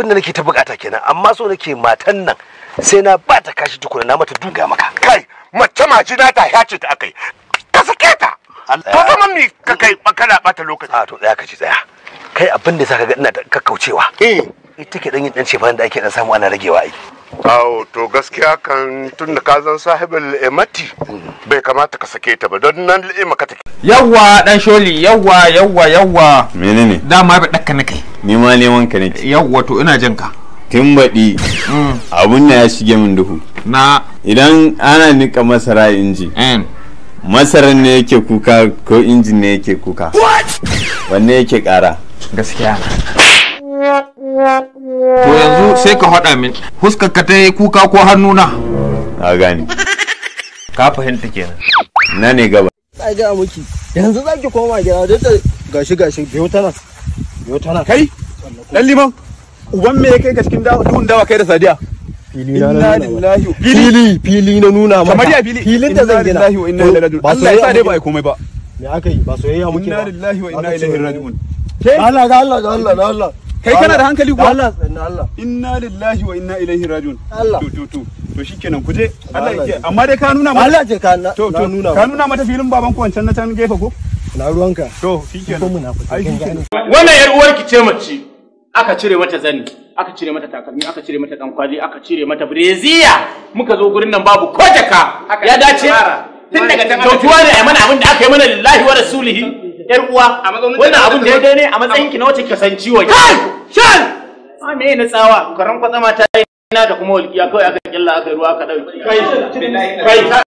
Abin da nake ta bukata kenan, amma so nake matan nan sai na ba ta kashi tukuna na mata duga maka. Kai, mace majina ta yace ta akai. Ka sake ta. To zaman mi ka kai kana bata lokaci. A to tsaya ka ci tsaya. Kai abin da saka ga ina kakkaucewa. Eh, ita ke dan yin dan cefan da ake dan samu ana ragewa ai. Awo to gaskiya kan tun da ka zan sahibul emati bai kamata ka sake ta ba don nan lema ka take. Yawwa dan sholi, yawwa yawwa yawwa. Menene? Dama ba dakka nake. Ni ma neman ka nake. Yawwa to ina jin ka. Tun baɗi abun na ya shige min duhu. Na idan ana nika masara inji. Masaran ne yake kuka ko injin ne yake kuka? Wanne yake ƙara? Gaskiya. To yanzu sai ka faɗa min huskar ka ta yi kuka ko hannuna? Na gane. Ka fahimta kenan. Na ne gaba. Ai ga miki yanzu zaki koma gida duk da gashi gashi biyo ta nan. Biyo ta nan. Kai dan liman uban me ya kai ka cikin duhun dawa kai da Sadiya? Fili na nuna. Fili fili na nuna maka. Kamar ya fili. Filin da zan gina. Inna lillahi wa inna ilaihi raji'un. Allah ya sa dai ba ai komai ba. Me aka yi? Ba soyayya muke ba. Inna lillahi wa inna ilaihi raji'un. Allah ga Allah ga Allah ga Allah. Kai kana da hankali kuwa? Allah Allah. Inna lillahi wa inna ilaihi raji'un. Allah. To to to to shikenan ku je. Allah yake amma dai ka nuna mata. Allah ce ka na to nuna. Ka nuna mata filin baban ku wancan na can gefe ko? Na ruwanka. To shikenan. Ai shikenan. Wannan yar uwarki ce mace. Aka cire mata zani, aka cire mata takalmi, aka cire mata dankwali, aka cire mata breziya. Muka zo gurin nan babu ko jaka. Ya dace? Tun daga can kyautuwa ne ai mana abin da aka yi mana lillahi wa rasulihi. Yar uwa, wannan abun daidai ne a matsayin ki na wacce kika san ciwon. Kai! Shan! A me na tsawa? Karan kwatsama ta yi na da kuma walƙiya kawai aka killa aka yi ruwa aka dauki. Kai! Kai!